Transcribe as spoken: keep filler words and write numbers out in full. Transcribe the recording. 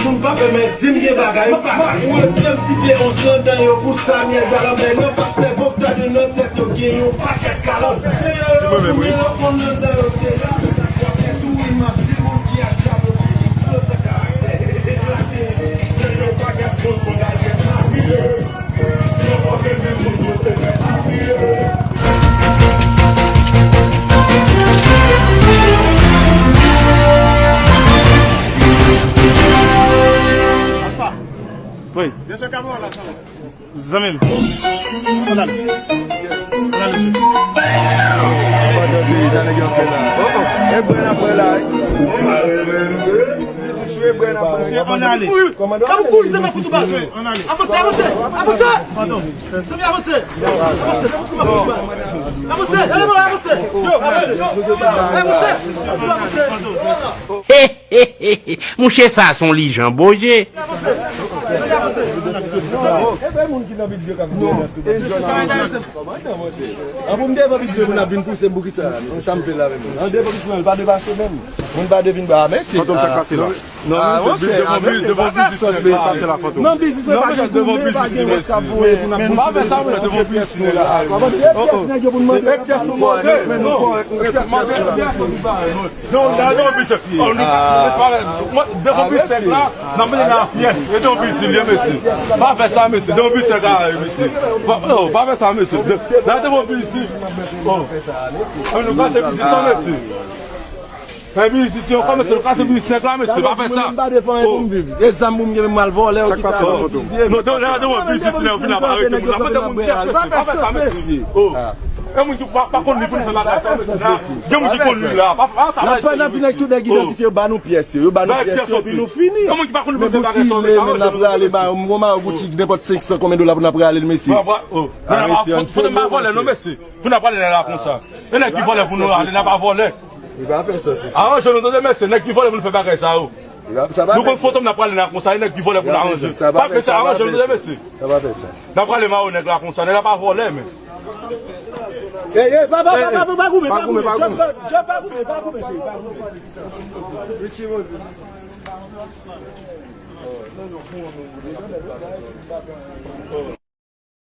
M pa fè men di m gen bagay, m pa ka. Ou wè pye m siple on tran dan yo pou sa myèl galanbè nan pa fè vòk ta de nan tèt yo gen yon pakèt kalòt. Se mwen menm, wi. Lè w konn nan dan yo se la, w ap fè tou wi, m ap di moun ki ap chapo fini, yo se karaktè, eklate, se yon pakèt moun pou gade nan vide. Wi. Zanmi m. Ann ale. Ann ale, mesye. Pandan se sa nèg yo ap fè la. Oh, oh. E bwè n ap bwè la, wi. Mesye, ann ale. Kòmandan, ann ale. Avanse, avanse, avanse. Avanse. Padon. Zanmi, avanse. Avanse. Avanse. Avanse. Avanse. Mouche, sa se yon lijan boje. An pou m devan bizye pou n ap vin pouse m pou kisa? Mesye, sa m fè la menm? An devan bizye, pa devan se menm. Moun pa devin ba, mesye. Fantom, sa k pase la? Non, ah, mesye, devan bizye, devan bizye, pase la, Fantom. Non, bizye, pa gen konnen, pa gen moun k ap voye pou n ap. Men pa fè sa, moun, devan bizye la. E pyès nou mande, men non. Non, la, devan bizye. Devan bizye la, n ap mete nan pyès. E devan bizye, mesye. Pa fè sa, mesye. Devan bizye la, mesye. Pa, oh, pa fè sa, mesye. La, devan bizye. Oh. Nou kase bizye sa, mesye. Fè biznis yo kòmanse, nou kase biznis nèg la, mesye, pa fè sa. Mwen menm pa defann pou m viv. E zam pou m gen, m al vòlè, ou ki sa, mwen fizye. Non, devan, devan biznis nèg yo vin ap arete moun. Nan mande moun pyès, mesye, pa fè sa, mesye. Oh. E moun ki pa, pa konn li pou nou fè bagay sa, mesye, la. Gen moun ki konn li la, pa, pa sa, mesye. N ap di nèg tout nèg idantifye yo, ba nou pyès yo, yo ba nou pyès yo, epi nou fini. E moun ki pa konn li pou fè bagay sa, mesye, men n ap rale, ba, mwen, mwen, Gucci, nenpòt senk san konbyen dola pou n ap rale l, mesye. Fò n pa vòlè, non, mesye. Pou n ap rale la konsa. E nèg ki vòlè pou nou rale, n ap vòlè. Li pa fè sans, mesye. Aranje nou, tande, mesye, nèg ki vòlè pou nou fè bagay sa yo. Nou konn Fantom, n ap prale nan konsa, e nèg ki vòlè pou nou aranje. Pa fè sa, aranje nou, tande, mesye. Sa pa fè sans. N ap prale mare nèg la konsa, nèg la pa vòlè, men. Ey, ey, pa, pa, pa goumen, pa goumen, pa goumen. Jòf, pa goumen, pa goumen, cheri, pa goumen. Richie Rose.